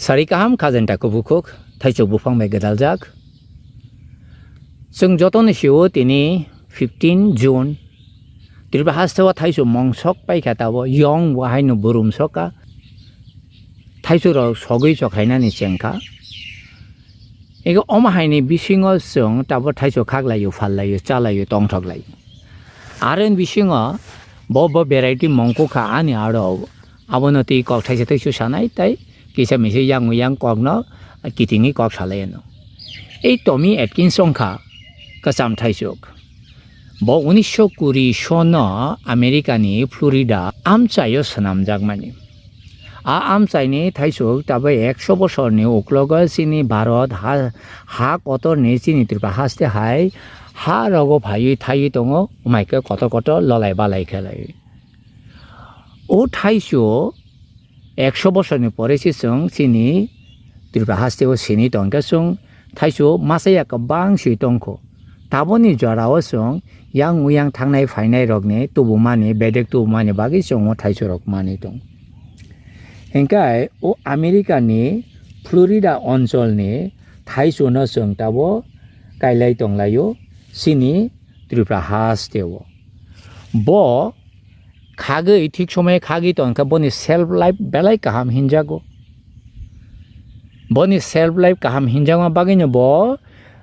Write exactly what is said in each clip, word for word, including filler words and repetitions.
Sari kaham khajenta kubukhuk, thaichuk buphang bai gwdaljak. Chwng jotono sio tini fifteen June. Tripura hasteo thaichuk mongsok paikha tabo, yong bo haino burum soka. Thaichuk rok sogwi chokhainani chengkha. Ego omo haini bisingo chwng tabo thaichuk khaklaio, phallaio, chalaio, tongthoklaio. Aroni bisingo bo bo variety mongkukha ani aro. Abono tei kok thaisa thaisa sanai tei kisa misa yang yang kokno kitingwi kok salai ano. Ei Tommy Atkins wngkha kwcham thaichuk. Bo unisho kuri sono America ni Florida amchaio swnamjakmani. A amchaini thaichuk tabai ekso bosorni uklogo chini Bharat ha, ha kotorni chini Tripura haste hai ha rogo phaiwi thaiwi tongo, umaikhe kotor kotor lolai balai khelai. O thaichuk ekso bosorni pore se chwng chini Tripura hasteo sini tongkhe chwng thaichuk masa ya kwbang swi tongkho. Taboni jorao chwng yang uyang thangnai phainai rokni tubumani, bedek tubumani bagwi chwng o thaichuk rok manwi tong. Hinkhe o America ni Florida oncholni thaichukno chwng tabo kailai tonglaio chini Tripura hasteo. Bo khagwi thik somoi khagwi tongkha boni self life belai kaham hinjago. Boni self life kaham hinjakma bagwino bo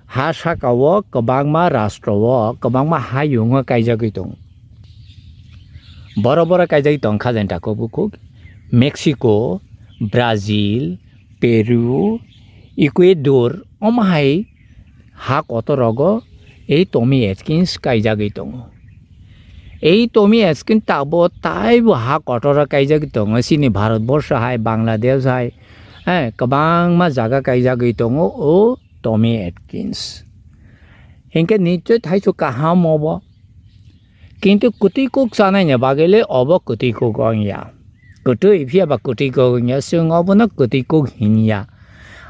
ha sakao kwbangma rastro o kwbangma hayungo kaijagwi tongo. Boro boro kaijagwi tong khajani takhuk bukhuk Mexico, Brazil, Peru, Ecuador omo hai ha kotor rogo ei Tommy Atkins kaijagwi tongo. Ei Tommy Atkins tabo taibo ha kotor o kaijagwi tongo, chini Bharat borsho hai, Bangladesh hai, eh, kwbangma jaga kaijagwi tongo o Tommy Atkins. Hinkhe nichoi thaichuk kaham obo. Kintu kwtwi kuk chanaini bagwi le obo kwtwi kuk wngya. Kwtwi phiya ba kwtwi kuk wngya, chwng obono kwtwi kuk hinya.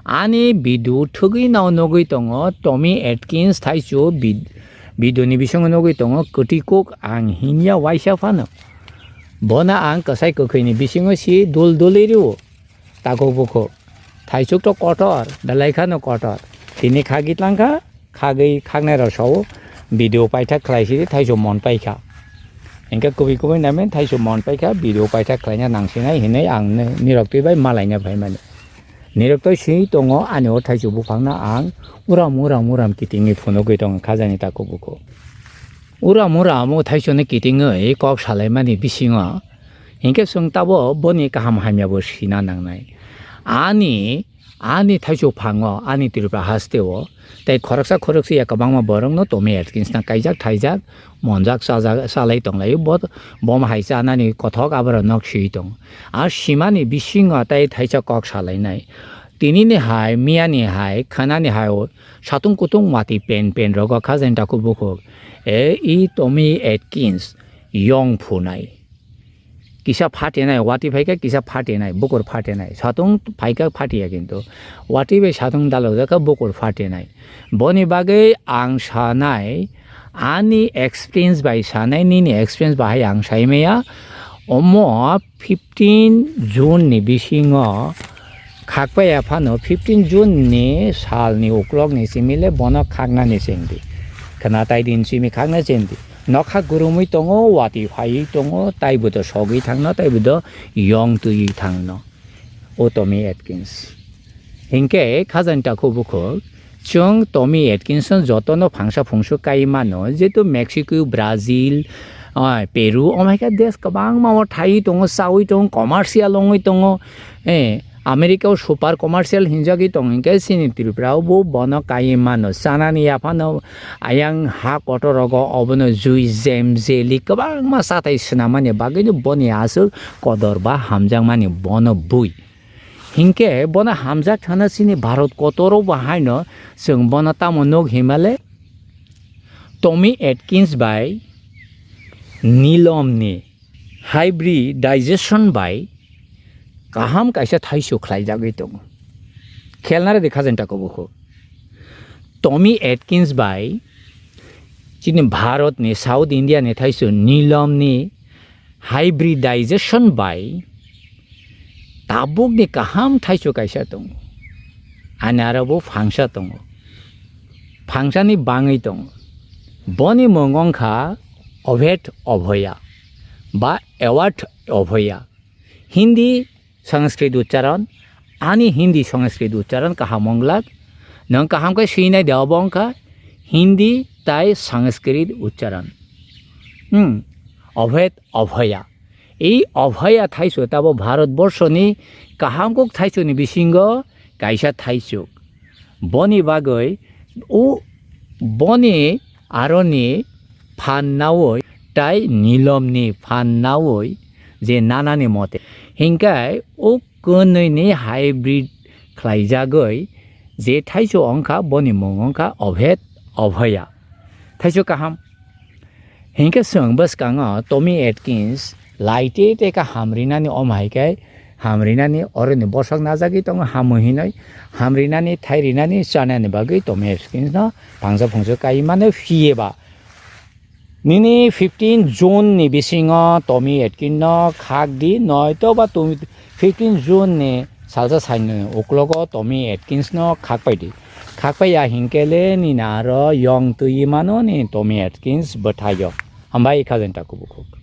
Ani video thwgwi no nugwi tongo, Tommy Atkins thaichuk vid-, video ni bisingo nugwi tongo, kwtwi kuk ang hinya waisa phano. Bono ang kwchai kwkhwini bisingo si dul dul rio. Takhuk bukhuk. Thaichuk to kotor, belai khano kotor. Tini khagwi tlangkha, khagwi khaknai rok sao video paithak khlai sidi thaichuk mon paikha. Hinkhe kubui kubui namen thaichuk mon paikha, video paithak khlaina nangsinai hinwi ang ni-, nirok twi bai malaina phaimani. Nirok twi swi tongo ani o thaichuk buphangno ang uram uram uram kitingwi phunugwi tongo khajani takhuk bukhuk. Uram uram o thaichukno kitingwi kok salaimani bisingo Hinkhe chwng tabo boni kaham hamya bo sina nangnai. Ani, ani thaichuk phango, ani Tripura hasteo, tei khoroksa khoroksa ya kwbangma borokno Tommy Atkins na kaijak thaijak, monjak chajak, chalai tonglaio. Bo, bom hai chanani kothok aboro nok swi tongo. A simani bisingo tei thaisa kok salainai. Tinini hai, miyani hai, khwnani hai o satung kutung watwi pen pen rogo khajani takhuk bukhuk. E, i Tommy Atkins, yong phunai. Kisa phatinai, watwi phaikha kisa phatinai, bukur phatinai, satung phaikha phatiya kintu. Watwi bai satung dalokjakha bukur phatinai. Boni bagwi ang sanai, ani experience bai sanai, nini experience bahai ang saimaya. Omo fifteen June ni bisingo khakpaiya phano fifteen June ni salni uklokni simi le bono khaknani chengdi. Khwna tai din simi khakna chengdi. Nokha gurumwi tongo, watwi phaiwi tongo, taibo do sogwi thangno, taibo do yong twiwi thangno. O Tommy Atkins. Hinkhe khajani takhuk bukhuk, chwng Tommy Atkins no jotono phangsa phungsu kai mano, jehetu Mexico, Brazil, ah, Peru, omo hai khe desh kwbangma o thaiwi tongo, chawi tongo, commercial wngwi tongo, eh, America o super commercial hinjagwi tong hinkhe chini Tripura o bo bono kaiwi mano, chanani yaphano ayang ha kotor rogo obono jui jem jeli kwbangma chathai swnamani bagwi boni aswk kodor ba hamjakmani bono bui. Hinkhe bono hamjak thana chini Bharat kotor o bo haino chwng bono tamo nuk himale Tommy Atkins bai Nilom ni hybridization bai kaham kaisa thaisu khlaijagwi tongo. Khelna rwdi khajani takhuk bukhuk. Tommy Atkins bai chini Bharat ni South India ni thaisu Nilom ni hybridization bai tabukni kaham thaichuk kaisa tongo. Ani aro bo phangsa tongo. Phangsani bangwi tongo. Boni mung wngkha Obhed Obhoya ba Awad Obhoya. Hindi Sanskrit uchcharon, ani Hindi Sanskrit uchcharon kaham wnglak. Nwng kaham khe swinai de obo wngkha Hindi tai Sanskrit uchcharon. Hmm, Obhed Obhoya. Ei Obhoya thaichuk tabo Bharat borshoni kaham kuk thaichukni bisingo kaisa thaichuk. Boni bagwi o boni aroni phan naui tai Nilomni phan naui je nanani mote. Hinkhe o kwnwini hybrid khlaijagwi je thaichuk wngkha boni mung wngkha Obhed Obhoya. Thaichuk kaham. Hinkhe chwng bwskango Tommy Atkins laite teka hamrinani omo hai khe hamrinani oroni bosok najagwi tongo hamwi hinwi hamrinani thairinani chanani bagwi Tommy Atkins no pangsa phungsa kai mano phiye ba. Nini fifteen June ni bisingo Tommy Atkins no khak di noito ba Tommy fifteen June ni salsa saini uklogo Tommy Atkins no khakpai di. Khakpai ya hinkhe le nini aro yong twi mano ni Tommy Atkins bwthaio. Hambai khajan ta kubukhuk.